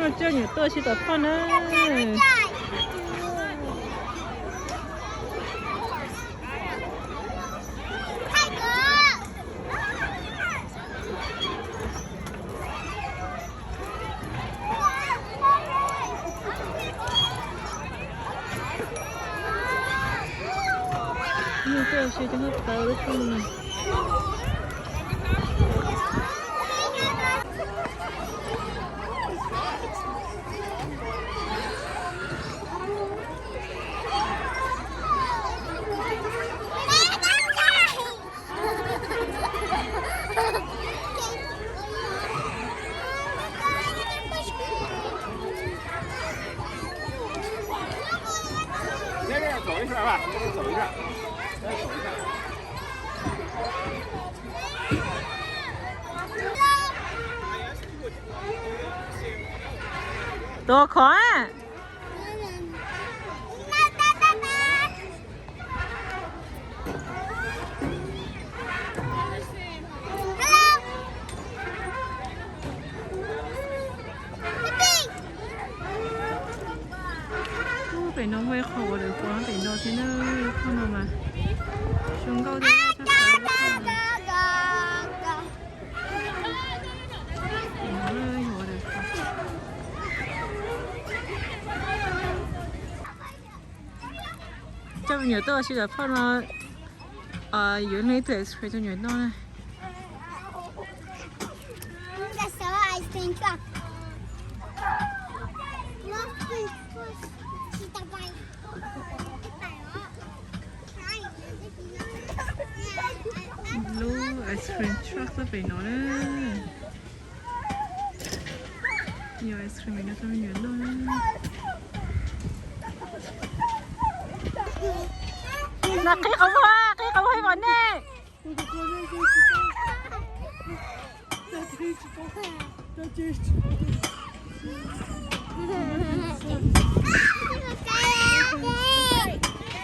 Coj nyuam tuaj sib tom phoj na. Nyuam tuaj sib tom phoj lub phoj no. Tuav khov. Pem no muaj ib qho ua dawm pov pem no thiab na, lub phoj no mas zoo nkauj thiab. Coj me nyuam tuaj ua si tom phoj no, yuav ib tug ice cream rau nyuam noj na. Lub ice cream truck pem no na. Yog ice cream no rau me nyuam noj. Nag qhib qhov muag, qhib qhov muag ib vos nej.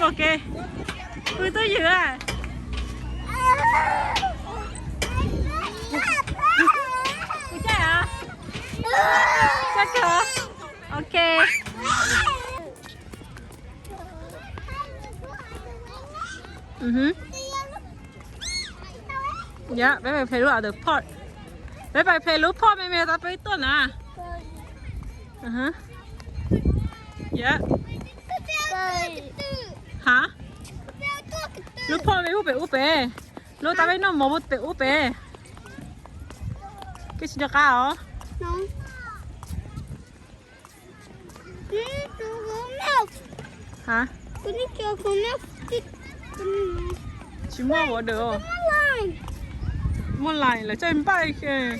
Ok. Pw twb ywm a. Kuv caij a. Caij kawg. Ok. Yog peb pais play lub other part. Peb pais play lub phoj me me tas peb tuaj na. Yog. Ha? Lub phoj me ub pem ub pem. Lub tas peb noj mov pem ub pem. Koj tsis nco qab os? Ha? Tsis muaj water os. Muaj line lawv coj npaj. Koj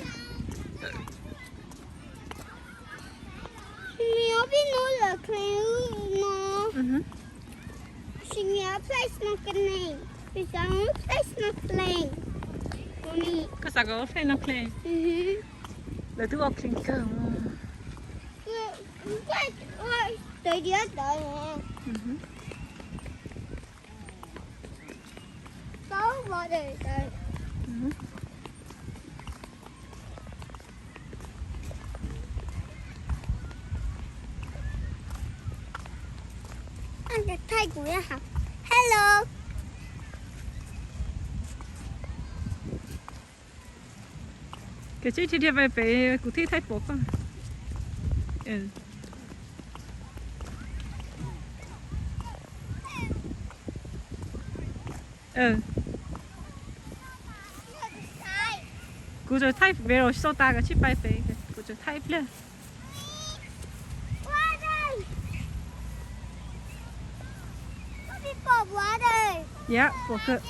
xav kom ua place no clean? Lawv twb ua clean kawg. Thaij kuv, hello. Ces tib dhia dhia pem pem kuv thiaj thaij pom koj. Kuv tseem thaij video sau tas koj tsis pais pem, kuv tseem thaij ib pliag. Yog, pom kawg.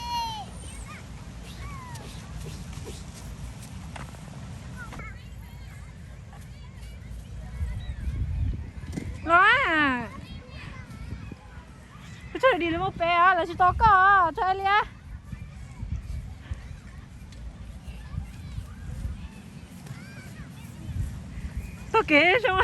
Los, kuv tseem dim lawv mus pem os, lawv tsis tos koj os, thaij li. Taug kev zoo.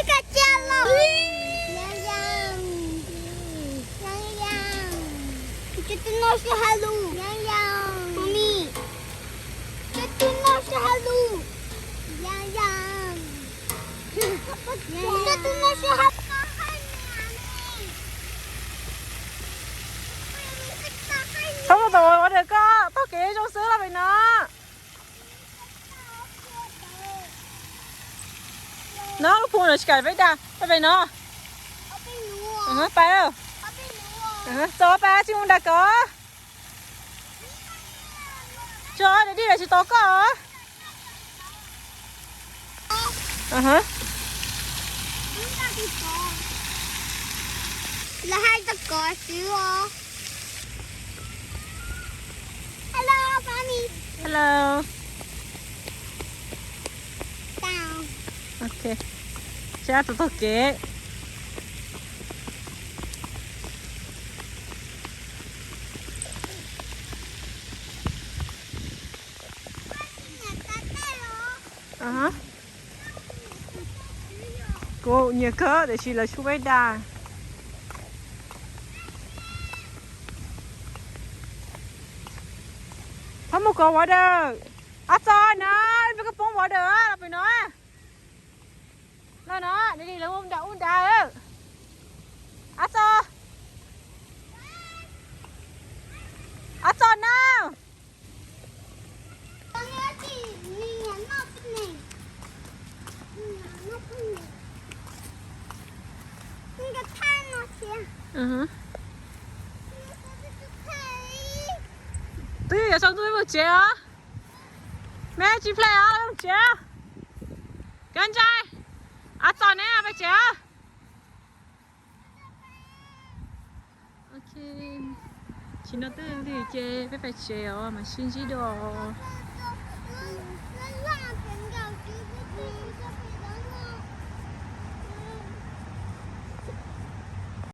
Kab cia los. Cov tub no sib ha lus. Mami, cov tub no sib ha lus. Cov tub no sib ha lus. Txhob mus tom ua dawm koj, taug kev zoo xwb los pem no. No lub phu no tsis kam peb dag, peb pem no. Pais, txo pais tsis mus dag koj. Tso dij dij lawv tsis tos koj. Lawv hais tau koj xwb os. Hello, Mommy. Hello. Down. Ok. Seb tus taug kev. Kuv nyiam kawg tiam sis lawv tsis pub peb dag. Txhob mus kov water. Ab txo na, peb koj poob water los pem no. Los no, nws li lawv mus nram ub nrad. Ab txo. Ab txo na. Twb yuav tsaus ntuj mus tsev os. Mej tsis play os, mus tsev. Koj ntshai. Ab txo ne, peb tsev. Ok, tsis no twb lig ces peb pais tsev os, mas sib ntsib dua.